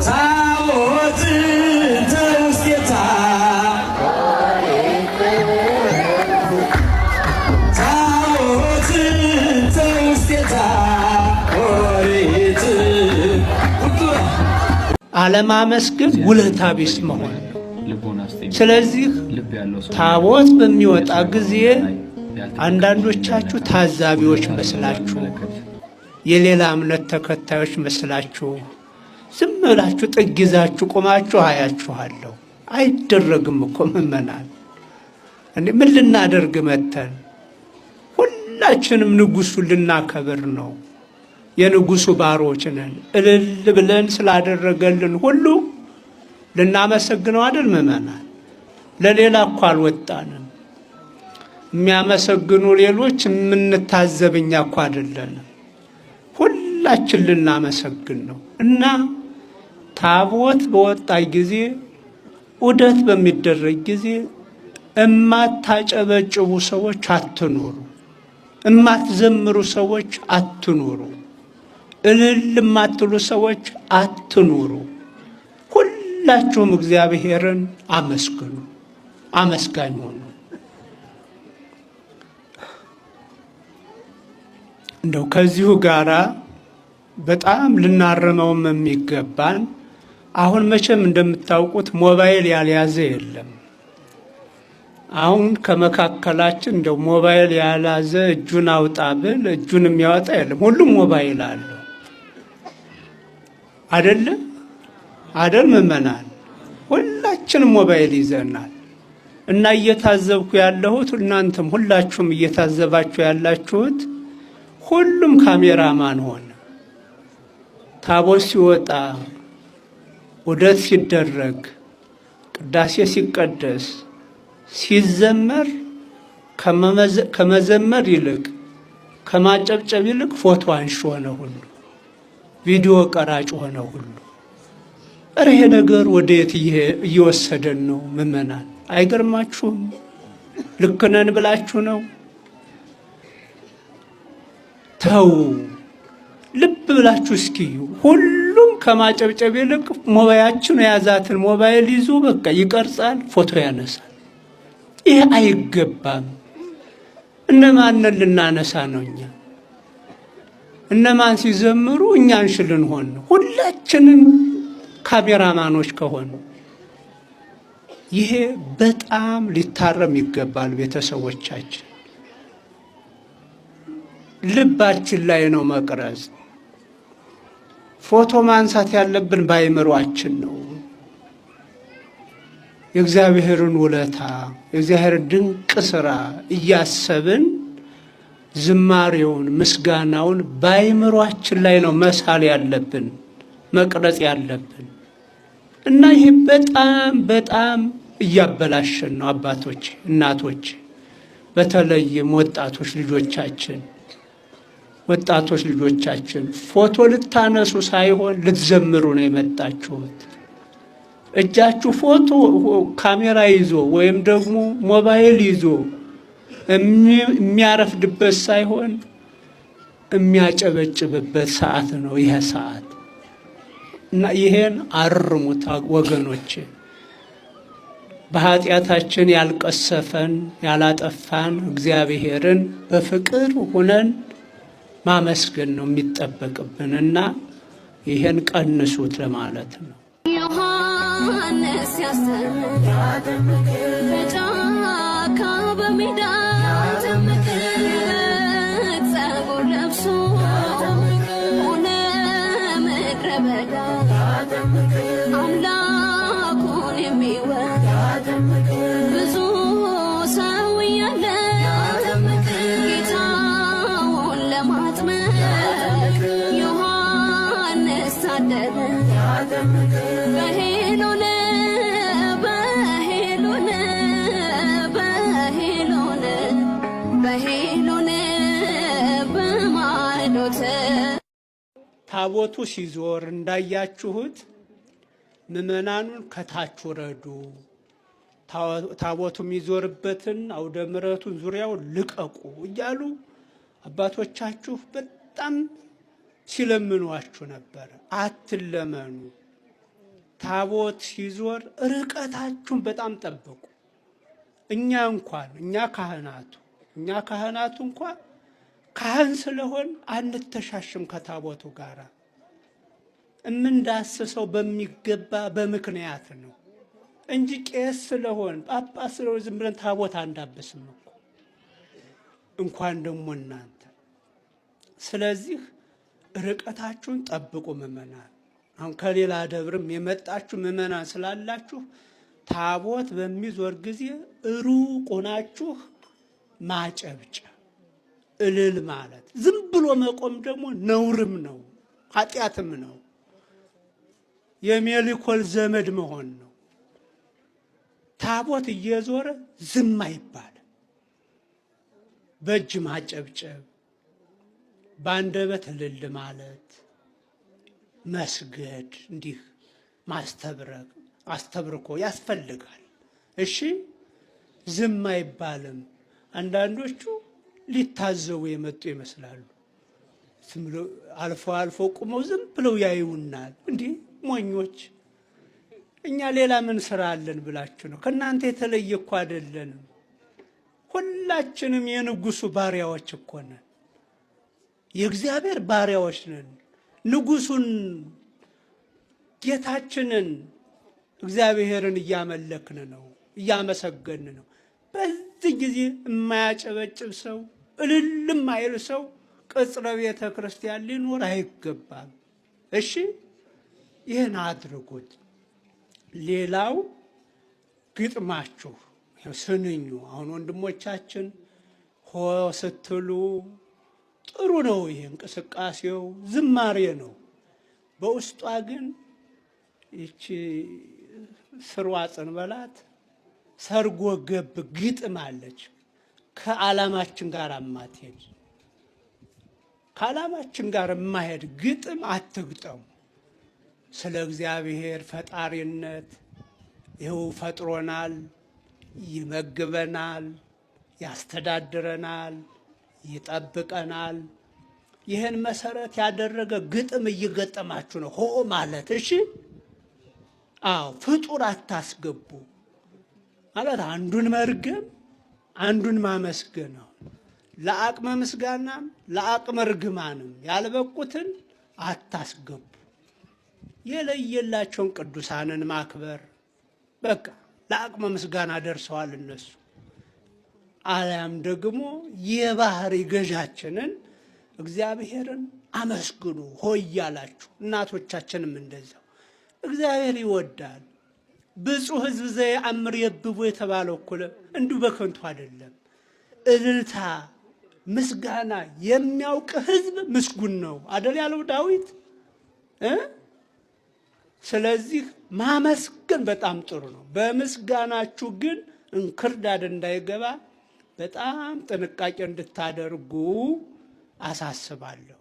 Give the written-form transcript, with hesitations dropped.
ታቦት ተውስቴታ ታቦት ተውስቴታ ኦሪት አለማመስገን ውለታ ቢስ መሆን ነው። ስለዚህ ታቦት በሚወጣ ጊዜ አንዳንዶቻችሁ ታዛቢዎች መስላችሁ፣ የሌላ እምነት ተከታዮች መስላችሁ ዝም ብላችሁ ጥግ ይዛችሁ ቆማችሁ አያችኋለሁ። አይደረግም እኮ ምእመናን፣ እንዴ ምን ልናደርግ መተን? ሁላችንም ንጉሱን ልናከብር ነው። የንጉሱ ባሮች ነን። እልል ብለን ስላደረገልን ሁሉ ልናመሰግነው አይደል ምእመናን? ለሌላ እኮ አልወጣንም። የሚያመሰግኑ ሌሎች፣ የምንታዘብ እኛ እኮ አይደለንም። ሁላችን ልናመሰግን ነው። እና ታቦት በወጣ ጊዜ፣ ዑደት በሚደረግ ጊዜ እማታጨበጭቡ ሰዎች አትኖሩ፣ እማትዘምሩ ሰዎች አትኖሩ፣ እልል የማትሉ ሰዎች አትኑሩ። ሁላችሁም እግዚአብሔርን አመስግኑ፣ አመስጋኝ ሁኑ። እንደው ከዚሁ ጋራ በጣም ልናርመውም የሚገባን አሁን መቼም እንደምታውቁት ሞባይል ያልያዘ የለም። አሁን ከመካከላችን እንደው ሞባይል ያልያዘ እጁን አውጣ ብል እጁን የሚያወጣ የለም። ሁሉም ሞባይል አለው አደለ? አደል ምእመናን? ሁላችንም ሞባይል ይዘናል። እና እየታዘብኩ ያለሁት እናንተም ሁላችሁም እየታዘባችሁ ያላችሁት ሁሉም ካሜራማን ሆነ። ታቦት ሲወጣ፣ ዑደት ሲደረግ፣ ቅዳሴ ሲቀደስ፣ ሲዘመር ከመዘመር ይልቅ ከማጨብጨብ ይልቅ ፎቶ አንሺ ሆነ ሁሉ፣ ቪዲዮ ቀራጭ ሆነ ሁሉ። እረ ይሄ ነገር ወደ የት እየወሰደን ነው? ምእመናን አይገርማችሁም? ልክ ነን ብላችሁ ነው? ተው፣ ልብ ብላችሁ እስኪዩ። ሁሉም ከማጨብጨብ ይልቅ ሞባይላችን የያዛትን ሞባይል ይዞ በቃ ይቀርጻል፣ ፎቶ ያነሳል። ይህ አይገባም። እነማንን ልናነሳ ነው እኛ? እነማን ሲዘምሩ እኛ አንሺ ልንሆን ነው? ሁላችንም ካሜራማኖች ከሆኑ ይሄ በጣም ሊታረም ይገባል። ቤተሰቦቻችን ልባችን ላይ ነው መቅረጽ። ፎቶ ማንሳት ያለብን በአእምሯችን ነው። የእግዚአብሔርን ውለታ፣ የእግዚአብሔርን ድንቅ ስራ እያሰብን ዝማሬውን፣ ምስጋናውን በአእምሯችን ላይ ነው መሳል ያለብን፣ መቅረጽ ያለብን። እና ይሄ በጣም በጣም እያበላሸን ነው። አባቶች፣ እናቶች፣ በተለይም ወጣቶች ልጆቻችን ፎቶ ልታነሱ ሳይሆን ልትዘምሩ ነው የመጣችሁት። እጃችሁ ፎቶ ካሜራ ይዞ ወይም ደግሞ ሞባይል ይዞ የሚያረፍድበት ሳይሆን የሚያጨበጭብበት ሰዓት ነው ይሄ ሰዓት። እና ይሄን አርሙት ወገኖች። በኃጢአታችን ያልቀሰፈን ያላጠፋን እግዚአብሔርን በፍቅር ሁነን ማመስገን ነው የሚጠበቅብን እና ይሄን ቀንሱት ለማለት ነው። ዮሐንስ ሲያስተምር በጫካ በሜዳ ፀጉር ለብሶ ሆነ ምድረ በዳ አምላኩን የሚወድ ብዙ ሰው እያለ ጌታውን ለማጥመቅ ዮሐንስ ታደለ። በሄሎን በሄሎን በሄሎን በሄሎን በማዕዶት። ታቦቱ ሲዞር እንዳያችሁት ምዕመናኑን ከታች ውረዱ፣ ታቦቱ የሚዞርበትን አውደ ምሕረቱን ዙሪያውን ልቀቁ እያሉ አባቶቻችሁ በጣም ሲለምኗችሁ ነበር። አትለመኑ። ታቦት ሲዞር ርቀታችሁን በጣም ጠብቁ። እኛ እንኳን እኛ ካህናቱ እንኳን ካህን ስለሆን አንተሻሽም ከታቦቱ ጋር። እምንዳስሰው በሚገባ በምክንያት ነው እንጂ ቄስ ስለሆን ጳጳስ ስለሆን ዝም ብለን ታቦት አንዳብስም እኮ፣ እንኳን ደግሞ እናንተ። ስለዚህ ርቀታችሁን ጠብቁ ምእመናን። አሁን ከሌላ ደብርም የመጣችሁ ምእመናን ስላላችሁ ታቦት በሚዞር ጊዜ ሩቅ ሆናችሁ ማጨብጨብ፣ እልል ማለት፣ ዝም ብሎ መቆም ደግሞ ነውርም ነው፣ ኃጢአትም ነው። የሜሊኮል ዘመድ መሆን ነው። ታቦት እየዞረ ዝም አይባልም። በእጅ ማጨብጨብ፣ በአንደበት እልል ማለት፣ መስገድ፣ እንዲህ ማስተብረቅ አስተብርኮ ያስፈልጋል። እሺ፣ ዝም አይባልም። አንዳንዶቹ ሊታዘቡ የመጡ ይመስላሉ። ዝም ብሎ አልፎ አልፎ ቁመው ዝም ብለው ያዩናል። እንዲህ ሞኞች፣ እኛ ሌላ ምን ስራ አለን ብላችሁ ነው? ከእናንተ የተለየ እኮ አይደለንም። ሁላችንም የንጉሱ ባሪያዎች እኮ ነን። የእግዚአብሔር ባሪያዎች ነን። ንጉሱን ጌታችንን እግዚአብሔርን እያመለክን ነው፣ እያመሰገን ነው። በዚህ ጊዜ የማያጨበጭብ ሰው፣ እልል የማይል ሰው ቅጽረ ቤተ ክርስቲያን ሊኖር አይገባም። እሺ፣ ይህን አድርጉት። ሌላው ግጥማችሁ ስንኙ። አሁን ወንድሞቻችን ሆ ስትሉ ጥሩ ነው። ይሄ እንቅስቃሴው ዝማሬ ነው። በውስጧ ግን ይቺ ስርዋጽን በላት ሰርጎ ገብ ግጥም አለች። ከዓላማችን ጋር የማትሄድ፣ ከዓላማችን ጋር የማሄድ ግጥም አትግጠሙ። ስለ እግዚአብሔር ፈጣሪነት ይኸው ፈጥሮናል፣ ይመግበናል፣ ያስተዳድረናል፣ ይጠብቀናል። ይህን መሰረት ያደረገ ግጥም እየገጠማችሁ ነው ሆ ማለት። እሺ፣ አዎ፣ ፍጡር አታስገቡ ማለት አንዱን መርገም አንዱን ማመስገን ነው። ለአቅመ ምስጋናም ለአቅመ እርግማንም ያልበቁትን አታስገቡ። የለየላቸውን ቅዱሳንን ማክበር፣ በቃ ለአቅመ ምስጋና ደርሰዋል እነሱ። አልያም ደግሞ የባህሪ ገዣችንን እግዚአብሔርን አመስግኑ ሆይ ያላችሁ፣ እናቶቻችንም እንደዛው እግዚአብሔር ይወዳል። ብፁዕ ሕዝብ ዘየአምር የብቦ የተባለው እኮ እንዲሁ በከንቱ አይደለም። እልልታ ምስጋና የሚያውቅ ሕዝብ ምስጉን ነው አደል ያለው ዳዊት እ ስለዚህ ማመስገን በጣም ጥሩ ነው። በምስጋናችሁ ግን እንክርዳድ እንዳይገባ በጣም ጥንቃቄ እንድታደርጉ አሳስባለሁ።